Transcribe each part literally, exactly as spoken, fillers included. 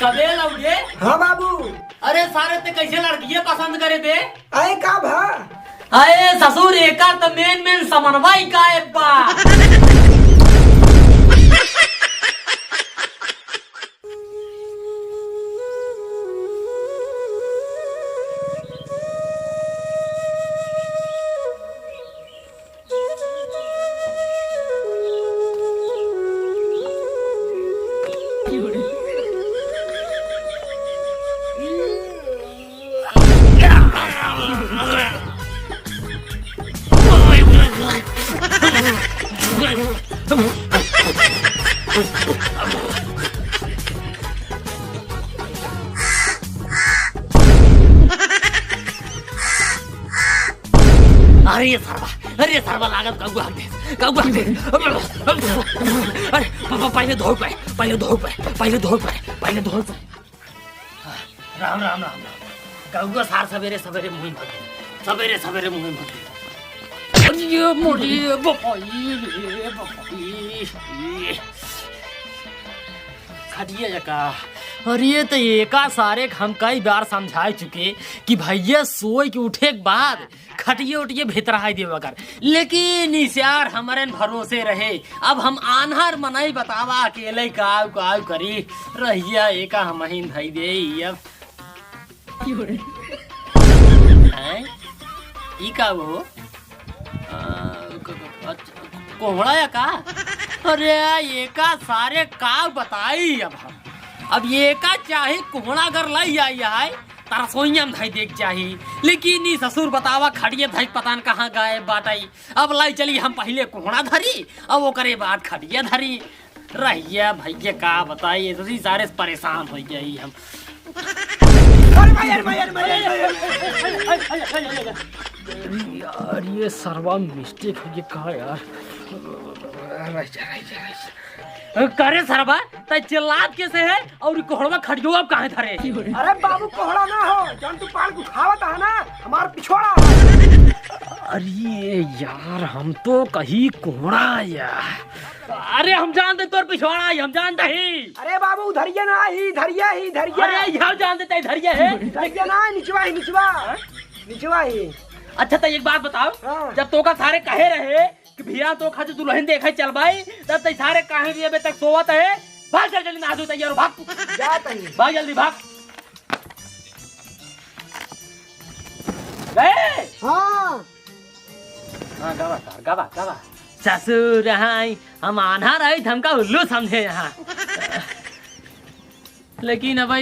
अबे लौड़े। हाँ बाबू। अरे सारे, ते कैसे लड़किये पसंद करे बे? अरे का भा? अरे ससुर, एका त मेन मेन समनवा ही गायब बा। अरे ये सरवा, अरे ये सरवा लागत कौआ हक दे, कौआ हक दे। अरे प-, प-, पहिले धोए पे, पहिले धोए पे, पहिले धोए पे, पहिले धोए पे। राम, राम, राम, राम। कौआ सार सबेरे, सबेरे मुँह भर दे। सबेरे, सबेरे मुँह भर दे। अरे ये मोरी बपाई रे, बपाई। खटिया एका। अरे त एका सारे के हम कई बार समझाए चुके कि भैया सोए के उठे के बाद खटिये उटिये भितराई देवा कर, लेकिन इस यार हमरे न भरोसे रहे। अब हम आन्हर मनई बतावा अकेले काव काव करी। रहिया एका हमहिन धई दे अब। हैं? ई का हो? आ, क-, क-, अच्छा, कोहड़ा या का? अरे एका सारे का बताई अब हम। अब एका चाहे कोहड़ा अगर लई आई है, त रसोइया में धई देक चाही। लेकिन ई ससुर बतावा खटिया धई पता न कहाँ गायब बाटई। अब लाई चली हम पहिले कोहड़ा धरी, अब ओकरे बाद खटिया धरी। रहिया भैया का बताई, ऐसे ही सारे से परेशान होइ गई हम। अरे भाई, अरे भाई, अरे भाई, अरे भाई, अरे भाई। यार, ये सरवा mistake होइ गई का यार? रह जा, रह जा, रह जा। करे सरवा, तै चिल्लात कैसे है और कोहड़वा खटियो अब काहे धरे? अरे बाबू, कोहड़ा ना हो, जौन तू पाल के उठावत है ना, हमार पिछवाड़ा है। अरे यार, हम तो कही कोहड़ा यार। अरे हम जानते तोर पिछवाड़ा ही, हम जानते ही। अरे बाबू, धरिया ना ही, धरिया ही, धरिया। अरे यहाँ जानते तै धरिया है। धरिया ना, निचवा ही, निचवा। निचवा ही। अच्छा तो एक बात बताओ, हाँ। जब तोका सारे कहे रहे कि भैया तो खातिर दुल्हन देखे चल भाई, तब तै सारे काहे भी अबे तक सोवत है? भाग चल जल्दी नहा धो तैयार हो, भाग। जा तनी। भाग जल्दी भाग। गए? हाँ। हाँ, गवा सार, गवा, गवा। ससुर हाय, हम आन्हा रही, हमका उल्लू समझे यहाँ। लेकिन अब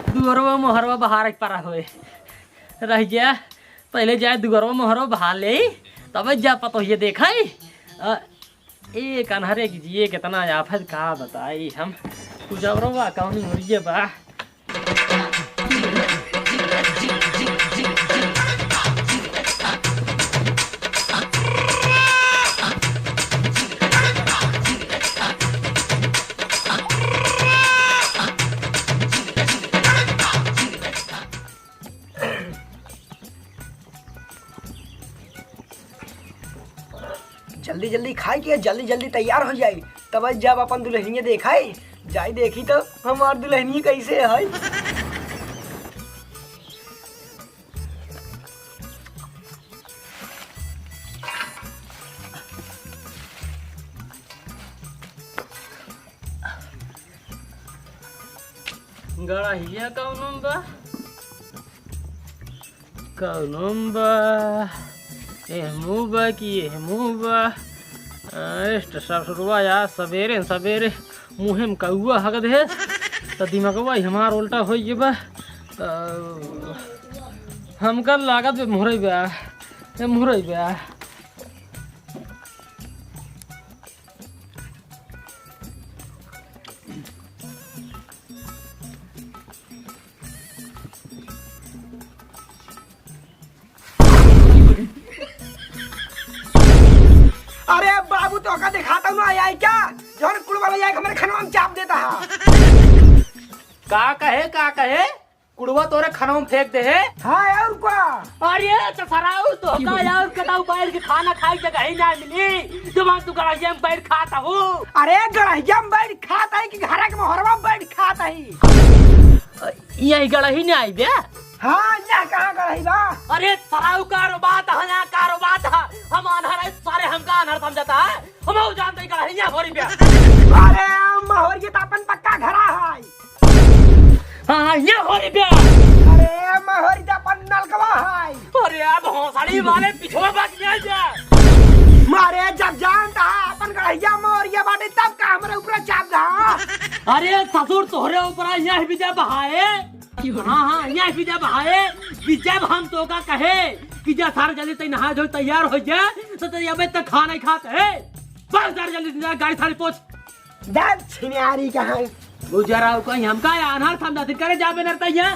दुअरवा मोहरवा बहार के परा होए। रह गया, पहिले जाए दुअरवा मोहरवा बहार ले, तब जा पतोहिया देखाई। अ, ए कन्हरे की जिए कितना आफत का बताई हम। कुछ औरवा कौन मुर्गे बा। जल्दी जल्दी खाए के, जल्दी जल्दी तैयार हो जाई, तब जब अपन दुल्हनिया देखाई, जाई देखी तो हमार दुल्हनिया कैसे है। गड़हिया कौनो बा? कौनो बा? एहमू बा कि एहमू बा? अरे, ससुरवा यार, सबेरे सबेरे मुँहे में कौआ हग दे, त दिमगवा ही हमार उल्टा होइ गया बा। अ, हमका लागत बे मुहरई बा, ए मुहरई बा। अरे बाबू, तोका देखाता ना आई क्या? जौन कुड़वा ले जाए, हमरे खनवा में चाप देता है। का कहे, का कहे? कुड़वा तोरे खनवा में फेंक दे है? हाँ, और का? अरे, तो सराऊ, तोका और कताऊ बैठ के खाना खाई जगह ही ना मिली। जब तू गड़हिया में बैठ खाता हो। अरे, गड़हिया में बैठ खाता है कि घर के मोहरवा में बैठ खाता है? यही गड़ही नहीं आई बे? हाँ, यहाँ कहाँ गड़ही बा? अरे, सारा कारोबार है, यहाँ कारोबार है। हम आन्हर है, सारे हमका आन्हर समझता है। हम जानते हैं, गड़ही यहाँ हो रही बे। अरे, महोरिया तो अपन पक्का घरा है। हाँ, हाँ, ये हो रही बे। अरे, महोरिया तो अपन नलकवा है। अरे, अब भोसड़ी वाले पिछवा बात नहीं है। मारे, जब जानता है अपन गड़हिया महोरिया बाटे, तब का हमरे ऊपर चाप दा? अरे ससुर, तोहरे ऊपर यह विजय बहाए। हाँ, हाँ, यह विजय बहाए कि जब हम तोका कहे कि जा सारे जल्दी तई नहा धो तैयार हो जा, तो तई अबे तक खा नहीं खात है। बस सारे जल्दी से जा, गाड़ी थाली पहुँच। दस छिनारी कहाँ? गुजराव कहीं हमका आन्हर समझाती करे जा बे नरतैया।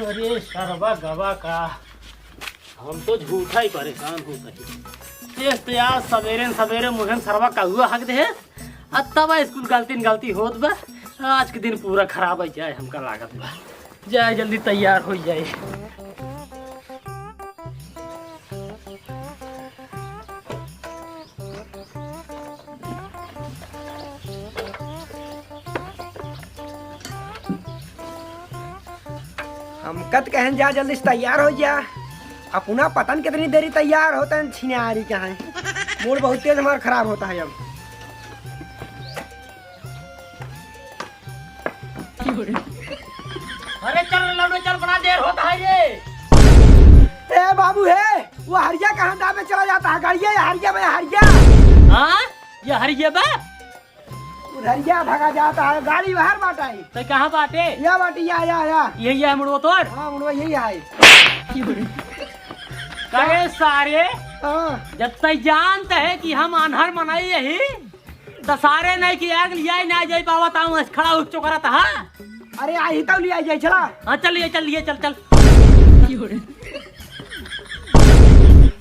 अरे सरवा गवा का, हम तो झूठा ही परेशान होत ही। एक तो यार सवेरे न सवेरे मुँहे में सरवा कहुआ हक दे, आ तब स्कूल गलती न गलती होत बा। आज के दिन पूरा खराब हो जाए हमका लागत बा। जाए जल्दी तैयार हो जाए। हम कत कहन जा, जल्दी से तैयार हो जा। अपना पता न कितनी देरी तैयार होता है, छिनारी कहाँ है। मूड बहुत तेज हमारा खराब होता है अब। अरे चल रे लौंडे, चल, बड़ा देर होता है ये। ए बाबू हे, वो हरिया कहाँ दाबे चला जाता है? गाड़िया या हरिया बे, हरिया। हाँ, ये हरिया बे। उधरिया भगा जाता है, गाड़ी बाहर बाटा है। तो कहाँ बाटे? या बाटी, या, या, या। यही है मुड़वा तोर? हाँ, मुड़वा यही है। कहे सारे, हाँ। जब तै जानत है कि हम आन्हर मनई यही, त सारे नहीं कि आग लिया ही ना जाई पावत, आऊं खड़ा हो चुका रहता, हाँ? अरे, आई तो लिया जाए, चला। हाँ, चल लिए, चल लिए, चल, चल।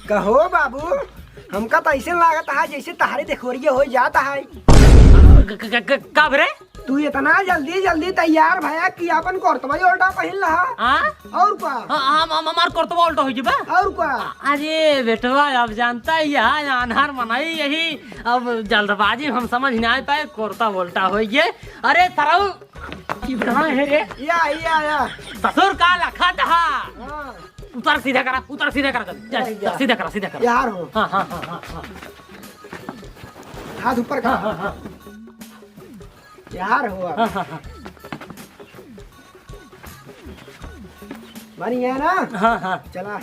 कहो बाबू, हमका तो ऐसे लागत है जैसे तहरे देखोरिये हो जाता है। क-, क-, क-, क-, का भरे? तू इतना जल्दी जल्दी तैयार भया कि अपन कुर्तवा ही उल्टा पहिन लहा। हाँ? और का? हाँ, हम, हम, हमार कुर्तवा उल्टा हो गया बा। और का? अरे बेटवा, अब जानता ही है, आन्हर मनई यही, अब जल्दबाजी में हम समझ नहीं पाए, कुर्ता उल्टा हो गए। अरे सरऊ, कहाँ है रे? या, या, या। ससुर का लखा दहा। हाँ। उतर सीधा करा, उतर सीधा करा, चल, चल, अरे चल, यार। सीधा करा, सीधा करा। यार हो। हाँ, हाँ, हाँ, हाँ, हाँ। हाथ ऊपर कर। हाँ, हाँ, हाँ। यार हो। हाँ, हाँ, हाँ। बढ़िया ना? हाँ, हाँ। चला।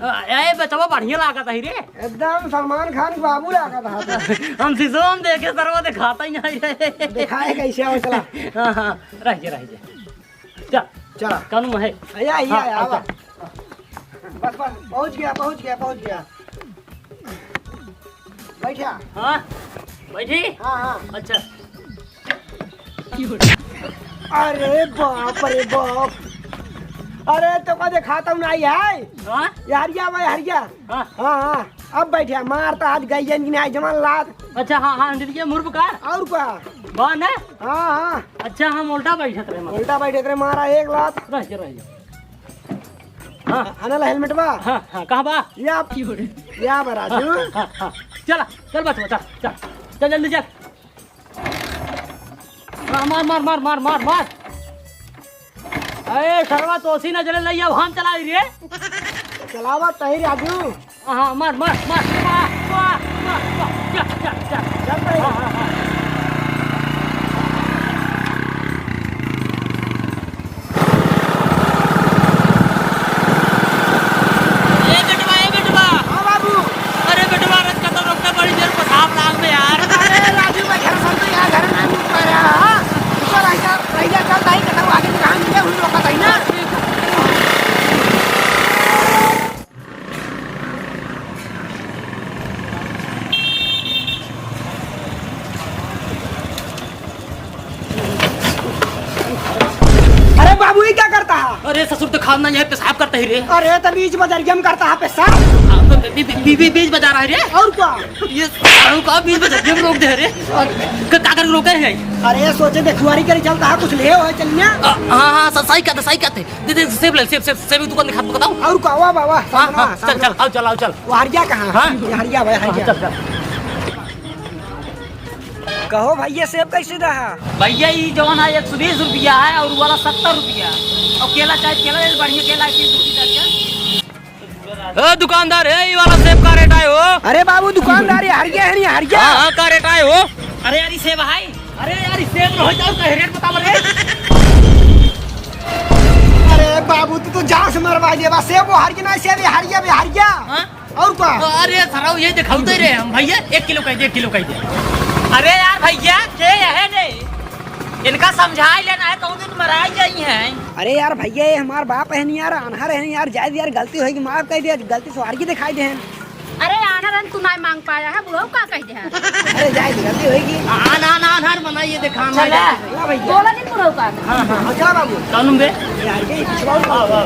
अ, ए, बचवा बढ़िया लागत है रे। एकदम सलमान खान के बाबू लागत है। हम शीशो में देखे सरवा दिखाता ही नहीं रे। दिखाए कैसे हो, चला। हाँ, हाँ, रह जा, रह जा। चल। चला। कानू में है। आया, आया, हाँ, आया, अच्छा। आवा। बस, बस, पहुँच गया, पहुँच गया, पहुँच गया। बैठा। हाँ, बैठी? हाँ, हाँ। अच्छा। अरे बाप रे बाप। अरे, तोका देखाता हूँ ना, आई है। हाँ? ये हरिया बा, हरिया। हाँ। हाँ, हाँ। अब बैठा, मारता आज गैयन की नहीं, जमान लात। अच्छा, हाँ, हाँ, दीजिए मुर्ब का। और का? बा ना? हाँ, हाँ। अच्छा, हम उल्टा बैठत रहे, मार। उल्टा बैठत रहे, मारा एक लात। रह जा, रह जा। हाँ। आना ला हेलमेट बा? हाँ, हाँ, कहाँ बा? या, या बा राजू। हाँ, हाँ, हाँ। चला, चल बस, चल, चल। चल जल्दी चल। हाँ, मार, मार, मार। अरे सरवा, तोसी न जले, लइया हम चलाई रे। चलावा तही राजू। हाँ, हाँ, मार, मार, मार, मार, मार, मार, मार, जा, जा, जा। चल भाई। हाँ, हाँ, हाँ। ए बेटवा, ए बेटवा। हाँ बाबू। अरे बेटवा, रच का तो रोकता, बड़ी देर पेशाब लाग में यार। अरे राजू भाई, घर से तो यार, घर में नहीं पा रहा, हाँ? ऊपर रहिया, रहिया चल, दाई, कतौ आगे निगाह मिले, हुई रोका था ही ना। अरे बाबू, ये क्या करता है? अरे ससुर, तो खाना यही पेशाब करता ही रे। अरे, तो बीच बजरिया में करता है पेशाब? हाँ, तो बी-, बी-, बी-, बी-, बीच बजा रहा है रे। और क्या? ये सालों का बीच बजरिया में रोक दे रे। और क-, का कर रोके है? अरे, सोचे देखुआरी करे चलता है, कुछ ले हो, चलिए। अ, हाँ, हाँ, स-, सही कहते, सही कहते। दे, दे, सेब ले, सेब, सेब, सेब की दुकान दिखा, बताओ। और का, वाह, वाह, वाह, हाँ, सामने, हाँ, चल, सामने। चल, आओ, चल, आओ, चल। वो हरिया कहाँ? हाँ? ये हरिया भाई, हाँ, हरिया। चल, चल। कहो भैया, सेब कैसे दहा? भैया, ई जौन है एक सौ बीस रुपया है और वाला सत्तर रुपया। और केला चाहे केला ले, बढ़िया केला है तीस रुपया का। ए दुकानदार, ए, ई वाला सेब का रेट आए हो? अरे बाबू दुकानदार, ये हरिया है नहीं, हरिया। हाँ, हाँ, का रेट आए हो? अरे यार, ई सेब है। अरे यार, ई सेब रहो जाओ, कहे रेट बताओ रे। अरे बाबू, तू तो जान से मरवा दिया बा। सेब वो हरिया ना, सेब ये हरिया, ये हरिया। हाँ? और का? अरे सरऊ, ये दिखाओ दे रे हम भैया, एक किलो कह दे, एक किलो कह दे। अरे यार भैया, के यह नहीं, इनका समझाई लेना है, कहूँ दिन मराई जाई है। अरे यार भैया, ये हमार बाप है नहीं यार, आन्हर है नहीं यार, जाए दे यार, गलती होई कि माफ कर दे, गलती से आगे दिखाई दे हैं। अरे आन्हर है, तू ना मांग पाया है, बुढ़ऊ का कह दे है। अरे जाए दे, गलती होई कि। आन, आन, आन, आन, मना ये दिखा, ना चला। जाए दे। ला भैया। बोला नहीं बुढ़ऊ का। हाँ, हाँ, हाँ, चला बाबू। कौन बे? यार, ये पिछवाड़ वाह, वाह।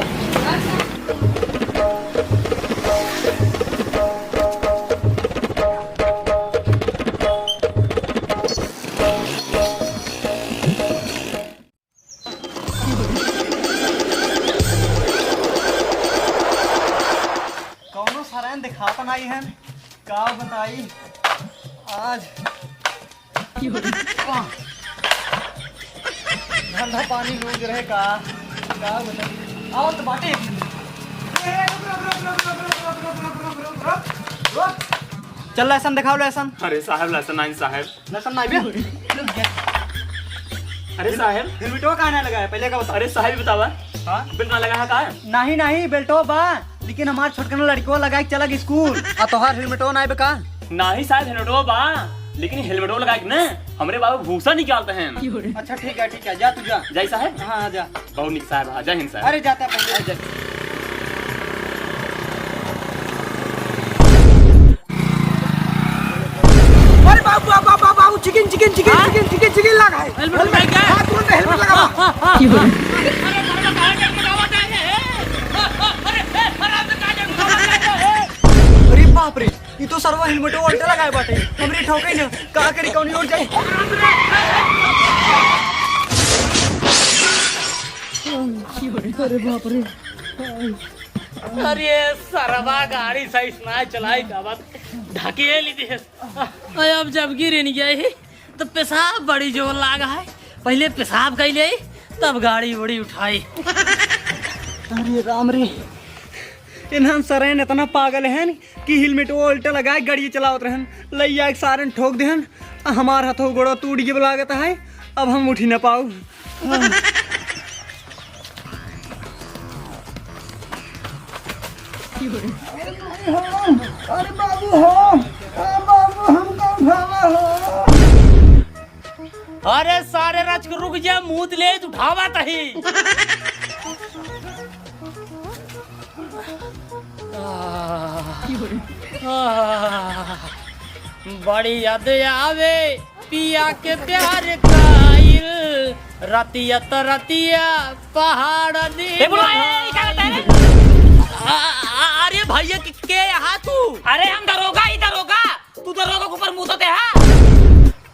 कौनो सरेन दिखाता नहीं है, का बताई आज। धंधा पानी लूज रहे का, का बताई। आओ तो बाटे। चल लहसन दिखाओ, लहसन। अरे साहब, लहसन नहीं साहब। लहसन नहीं बे। अरे साहब। हेलमेटवा काहे ना लगाया, पहले का बता। अरे साहब, बतावा। हाँ? बेल्ट ना लगा है का? नहीं, नहीं, बेल्टवा बा, लेकिन हमार छोटकन लड़कवा लगाए के चला गए स्कूल। आ तोहार हेलमेटवा ना आइबे का? नाही साहब, हेलमेटवा बा, लेकिन हेलमेटवा लगाए के ना, हमरे बाबू भूसा निकालते हैं। अच्छा, ठीक है, ठीक है, जा तू जा। जाई साहब? हाँ, हाँ, जा। बहुत निक साहब, हाँ, जय हिंद साहब। अरे, जाता पहले। जय। अरे बाबू, बाबू, बाबू, बाबू, चिकन, चिकन, चिकन, हाँ? चिकन, चिकन, चिकन लगा है। हेलमेट हेलमेट, लगा है क्या? हाँ, तुरंत हेलमेट लगा। हाँ, हाँ, हाँ। अरे बाप रे, ई तो सरवा हेलमेटो उल्टा लगाए बाटे। हमरे ठोके न, का करी, कौनी ओर जाई? अरे बाप रे। अरे सरवा गाड़ी सही से ना चलाई का बात, ढकेल ही दे। अरे अब जब गिर नहीं गया ही, तो पेशाब बड़ी जोर लागा है। पहले पेशाब कर ले, तब गाड़ी उड़ी उठाई। अरे राम रे, इन्हन सरेन इतना पागल हैं कि हेलमेट वो उल्टा लगाए गाड़ी चलावत रहन, लैया एक सारन ठोक देहन, आ हमार हाथो गोड़ो टूट गए लागत है, अब हम उठी न पाऊ। अरे बाबू हो, अरे बाबू हो, अरे बाबू हमका उठावा हो। अरे सारे रच के रुक जा, मूत ले उठावा तही। आह, आह, बड़ी याद आवे पिया के प्यार काइल, रतिया त रतिया पहाड़ दी। ए बुढ़वा, ए, ई का करता है रे? आ, आ, अरे भैया, के, के यहाँ तू? अरे हम दरोगा ही दरोगा, तू दरोगा के ऊपर मुँह तो दे हा।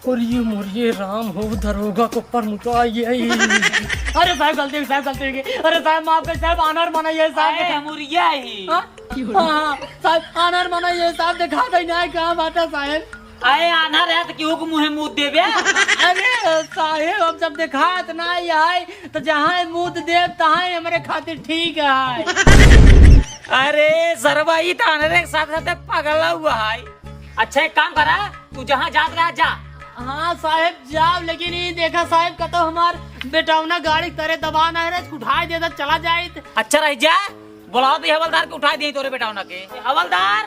और ये मुरिये राम हो दरोगा के ऊपर मुँह तो आई है। अरे साहब गलती हो गई, साहब गलती हो गई। अरे साहब माफ कर साहब, आनर मना ये साहब। अरे मुरिया ही। हाँ? हाँ, हाँ, साहब आनर मना ये साहब दिखा दे ना कहाँ बात है साहब। अरे आन्हर है तो केहू के मुँहे मूत देबे? अरे साहेब, अब जब देखात ना आई, तो जहाँ मूत देब, तहाँ हमरे खातिर ठीक है। अरे सरवा, ई तो आन्हरे के साथ साथ पगला हुआ है। अच्छा, एक काम करा, तू जहाँ जात रहा, जा। हाँ साहेब, जाओ, लेकिन ई देखा साहेब, कतो हमार बेटौना गाड़ी तरे दबा ना रहे, उठाए दे, चला जाइत। अच्छा, रह जा, बुलाओ तो हवलदार के, उठाए दे तोरे बेटौना के। हवलदार,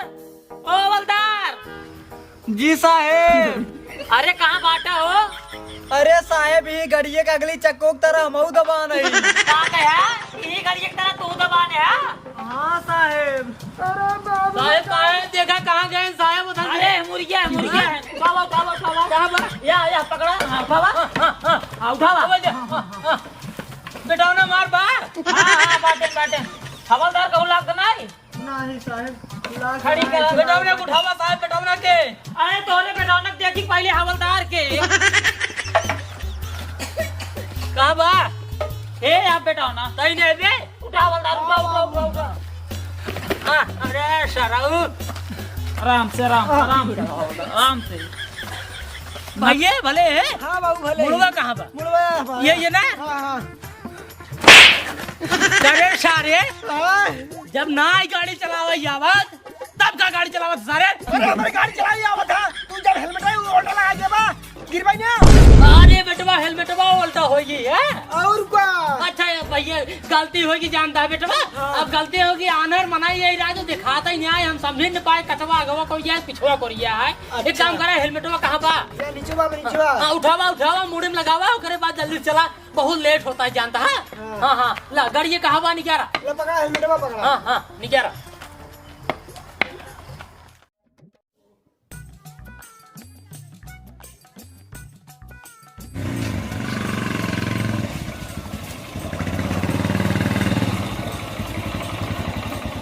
ओ हवलदार। जी साहेब। अरे कहाँ बाटा हो? अरे साहेब, ई गड़िये के अगली चक्को के तरह हमहू दबा नहीं। का कहा? ई गड़िये के तरह तू दबा ने है? हाँ साहेब। अरे बाबू। साहेब, साहेब, देखा कहाँ गए साहेब? उधर अरे, मुर्गिया है, मुर्गिया है। बाबा, बाबा, बाबा। कहाँ बा? या, या, पकड़ा। हाँ, बाबा। हाँ, हाँ, हाँ। हाँ, उठावा। हाँ, हाँ, हाँ। बेटौना मार बा। हाँ, हाँ, बाटे, बाटे। हवलदार कहूँ लाग तो नहीं? नहीं साहेब, लाग खड़ी नहीं करा। साहेब। बेटौना के उठावा साहेब, बेटौना के। अरे तोरे बेटौना के देखी पहले हवलदार के। कहाँ बा? ए आप बेटौना। तई नहीं बे। उठा हवलदार, उठा, उठा, उठा, उठा। हाँ, अरे सरऊ। आराम से, आराम, आराम से, आराम से। भैया, भले है? हाँ बाबू, भले। मुड़वा कहाँ बा? मुड़वा बा। ये, ये ना? हाँ, हाँ। अरे सारे, हाँ। जब नाहीं गाड़ी चलावइ आवत, तब का गाड़ी चलावत सारे? अरे, हमरे गाड़ी चलावइ आवत है। तू जब हेलमेट है, वो उल्टा लगा के बा, गिरबइ ना। अरे बेटवा, हेलमेटवा उल्टा होइ गइ है। और का? अच्छा भैया, गलती होइ गइ, जानता है बेटवा। हाँ। अब गलती होइ गइ, आन्हर मनई यही राजू दिखाता ही नाहीं है, हम समझे न पाए, कटवा अगवा कोरिया है, पिछवा कोरिया है। अच्छा। एक काम करा, हेलमेटवा कहाँ बा? ये नीचे बा, नीचे बा। हाँ, उठावा, उठावा, मुड़ी में लगावा, ओकरे बाद जल्दी चला, बहुत लेट होता है, जानता है। हाँ। हाँ, हाँ, ला, गाड़ी ये कहाँ बा, निकारा। ला, पकड़ा, हेलमेटवा पकड़ा। हाँ, हाँ, निकारा।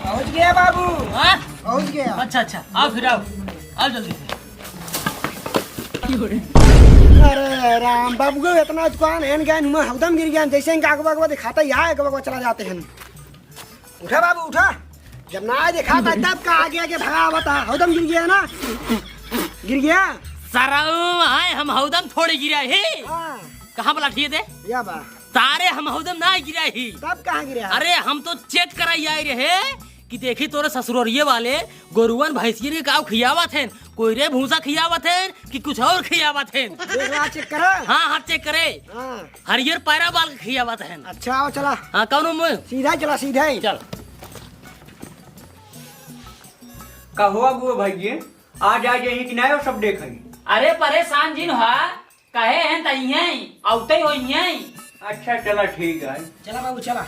पहुँच गया बाबू। हाँ? पहुँच गया। अच्छा, अच्छा, आओ फिर आओ, आओ जल्दी से। अरे राम बाबू को इतना दुकान है, गए हुआ हकदम गिर गया, जैसे इनका अगवा अगवा दिखाता ही आए, अगवा अगवा चला जाते हैं। उठा बाबू, उठा। जब ना दिखाता है, तब का आगे आगे भगा आवता है। हौदम गिर गया ना? गिर गया? सरऊ, आए हम हौदम थोड़े गिरा है। हाँ। कहाँ बा लाठी दे? या बा। सारे हम हौदम ना गिरा ही। तब कहाँ गिरा? अरे हम तो चेक कराई आए रहे कि देखी तोरे ससुररिये वाले गोरुवन भैंसियन के काव खियावत हैं, कोयरे भूसा खियावत हैं कि कुछ और खियावत हैं। देख ला, चेक करा। हाँ, हाँ, चेक करे। हाँ। हरियर पैरा बाल के खियावत हैं। अच्छा, आओ चला। हाँ, कौनो मुँह? सीधा ही चला, सीधा ही। चल। का हुआ गुआ भाई जी? आज आ जाइए कि नहीं, वो सब देख है। अरे परेशान जिन हुआ, कहे हैं त इहें, औते हो इहें। अच्छा, चला ठीक है। चला बाबू, चला।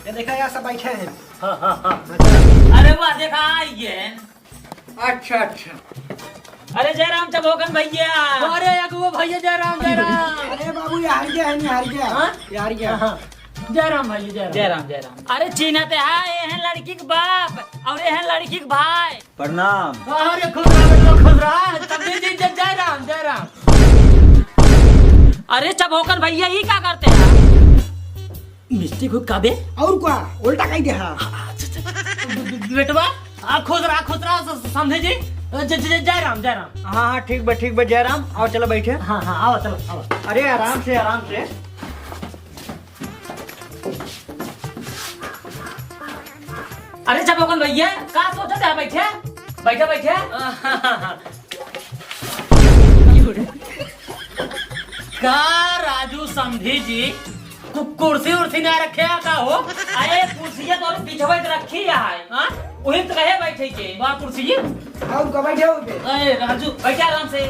ये देखा, यहाँ सब बैठे हैं। हाँ, हाँ, हाँ। हाँ, चला। अरे वाह, देखा, आई गए। अच्छा, अच्छा। अरे जय राम चबोकन भैया। अरे अगुआ भैया, जय राम, जय राम। अरे बाबू, ये हार गया है, नहीं हार गया। हाँ? ये हार गया। हाँ। जय राम भैया, जय राम। जय राम, जय राम। अरे चीन्हत है, ये हैं लड़की के बाप और ये हैं लड़की के भाई। प्रणाम। अरे खुश रहा बेटा, खुश रहा। तब जी, जी, जय, जय राम, जय राम। अरे चबोकन भैया, ये का करते हैं? मिस्टेक हो का बे? और का? उल्टा कह दे, हाँ। अच्छा, अच्छा। बेटवा, आ, खुश रहा, खुश रहा, स-, समधी जी। ज-, ज-, ज-, जय राम, जय राम। हाँ, हाँ, ठीक बा, ठीक बा, जय राम। आओ, चलो बैठे। हाँ, हाँ, आओ, चलो, आओ। अरे, आराम से, आराम से। अरे, चबोकन भैया, का सोचत है? बैठे, बैठे, बैठे। का राजू समधी जी, कु-, कुर्सी उर्सी ना रखे हैं का हो? अरे कुर्सिया तो अभी बिछवा के रखी है। हाँ? वही तो कहे बैठे के। बा कुर्सी। आओ, का बैठे हो बे? अरे राजू, बैठे आराम से।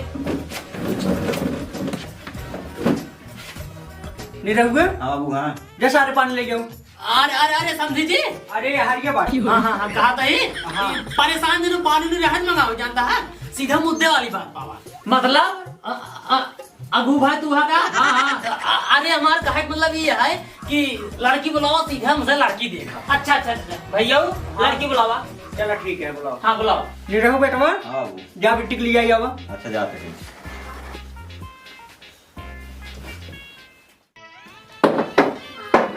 निरहुआ? हाँ बाबू, हाँ। जा सारे पानी ले जाओ। अरे, अरे, अरे, समधी जी। अरे, हरिया बात। हाँ, हाँ, हाँ, कहा था ही? हाँ। परेशान दिन पानी नहीं रहत मंगाओ, जानता है? सीधा मुद्दे वाली बात बाबा। मतलब? अ, अ, अगू भाई तू है का? हाँ, हाँ। अ, अरे हमार कहे के मतलब ये है कि लड़की बुलावा, सीधे हमसे लड़की देखा। अच्छा, अच्छा, अच्छा। भैया, हाँ। लड़की बुलावा। चला ठीक है, बुलाओ। हाँ, बुलाओ। निरहू बेटवा, हाँ बाबू। जा बिट्टी के लिए आई आवा। अच्छा, जाते हैं।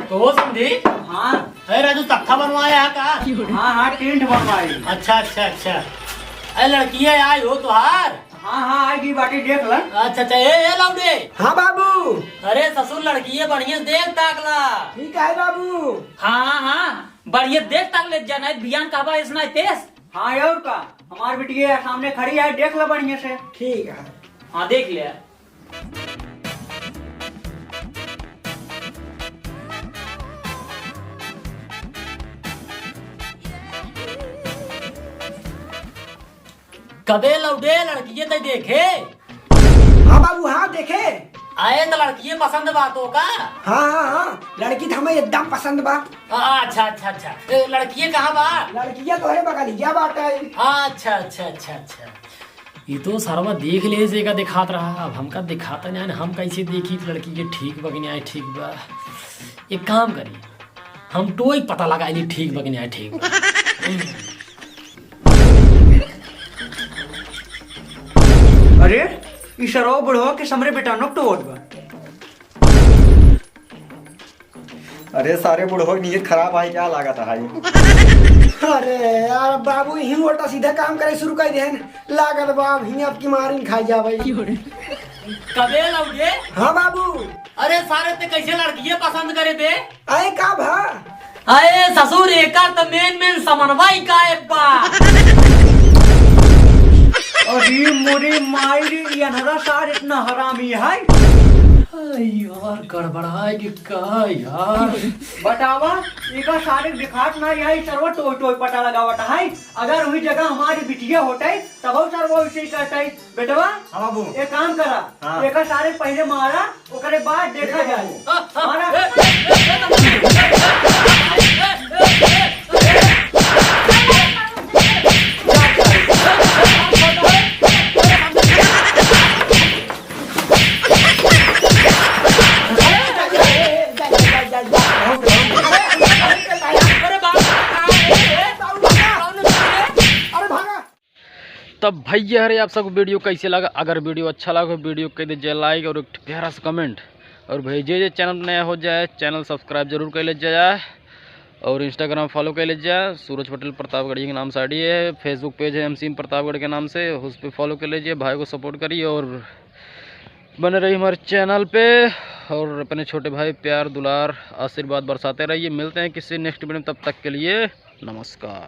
तो समधी। हाँ। अरे राजू, तख्ता बनवाया है का? हाँ, हाँ, टेंट बनवाई। अच्छा, अच्छा, अच्छा। अरे लड़किया आई हो तुहार? हाँ, हाँ, आई गई बाटी, देख ला। अच्छा, अच्छा, ए, ए लौंडे। हाँ बाबू। अरे ससुर, लड़किया बढ़िया देख ताक ला। ठीक है बाबू। हाँ, हाँ, हाँ, बढ़िया देख ताक ले, जाना बियान कहबा ऐसना तेज। हाँ, और का, हमार बिटिया सामने खड़ी है, देख ला बढ़िया से। ठीक है। हाँ, देख ले। कबे लौटे लड़किए तै देखे? हाँ बाबू, हाँ देखे। आए त लड़किए पसंद बा तो का? हाँ, हाँ, हाँ, लड़की त हमें एकदम पसंद बा। आ, अच्छा, अच्छा, अच्छा। ए, लड़किए कहाँ बा? लड़किया तो है बगलिया बाटे। अच्छा, अच्छा, अच्छा, अच्छा। ई तो सरवा देख ले से का दिखात रहा, अब हमका दिखाता नहीं, हम कैसे देखी लड़की के ठीक बा कि नहीं ठीक बा। एक काम करी, हम टोई पता लगा ली ठीक बा कि नहीं ठीक बा। अरे, ई सरवा बुढ़वा के समरे बेटा नोक टोवत बा। अरे सारे बुढ़वा की नीयत खराब है, क्या लागत है? अरे यार बाबू, ही उल्टा सीधा काम करे शुरू कर देन। लागत बा, ही अब की मारिन खाई जा भाई। कबे लौगे? हाँ बाबू। अरे सारे, ते कैसे लड़किये पसंद करे बे? अरे का भा? अरे ससुर, एकर त मेन मेन समनवा ही गायब बा। अरे मोरे माई रे, ये अनहरा सार इतना हरामी है। अरे यार, गड़बड़ाए कि का यार? बतावा, एका सारे दिखात ना, यही सरवा टोय टोय पटा लगावत है। अगर वही जगह हमारी बिटिया होतई, तब सरवा वैसे ही करतई। बेटवा, हाँ बाबू। एक काम करा, हाँ। एका सारे पहले मारा, ओकरे बाद देखा जाए। मारा। तब भैया रे, आप सबको वीडियो कैसे लगा? अगर वीडियो अच्छा लगा, वीडियो कह दीजिए लाइक और एक प्यारा सा कमेंट। और भाई, जे जे चैनल पर नया हो जाए, चैनल सब्सक्राइब जरूर कर ले जाए और Instagram फॉलो कर ले जाए। सूरज पटेल प्रतापगढ़ी के नाम से आईडी है, Facebook पेज है एमसीएम प्रतापगढ़ के नाम से, उस पर फॉलो कर लीजिए, भाई को सपोर्ट करिए और बने रहिए हमारे चैनल पे और अपने छोटे भाई प्यार, दुलार, आशीर्वाद बरसाते रहिए। मिलते हैं किसी नेक्स्ट वीडियो में, तब तक के लिए नमस्कार।